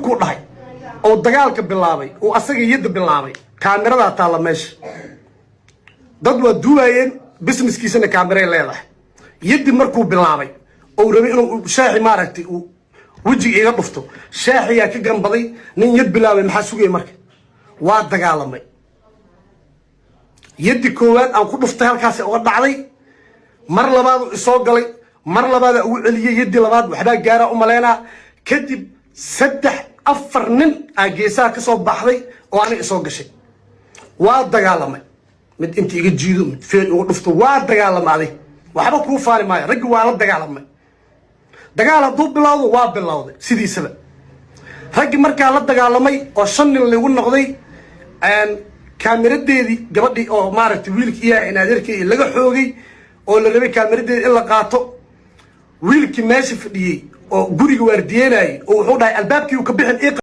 Markuu dhahay oo dagaalka bilaabay oo asaga yadda bilaabay, kaamiradaa taalla meesha, dad waa duubaayeen, businesskiisana kaamiray leedahay. Yaddi markuu bilaabay oo rabay inuu shaaxi, maaragtay, uu wejiga iga dhufto, shaaxiyaa ka gambaday. Nin yad bilaabay maxaa sugaya? Marka waa dagaalamay. Yaddi koowaad aan ku dhuftay halkaasi uga dhacday. Mar labaad isoo galay, mar labaada ugu celiyey yaddi labaad, waxbaa gaaraa u malaynaa. Kadib saddex afar nin aa geesaha ka soo baxday oo aniga isoo gashay. Waa dagaalamay, mid inta iga jiido, mid feel uga dhufto. Waa dagaalamaaday, waxba kuu faani maayo. Raggi waa la dagaalamay. Dagaal hadduu bilowdo, waa bilowday sidiisaba. Raggi markaa la dagaalamay oo shan nin lagu noqday, kaamiradeedii gabadhii oo, maaragtay, wiilkii iyaa in adeerkay laga xoogay oo la rabay kaamiradeedii in la qaato. Wiilkii meesha fadhiyey oo guriga waardiyenayay oo wuxuu dhahay, "Albaabkii uu ka bixin ii."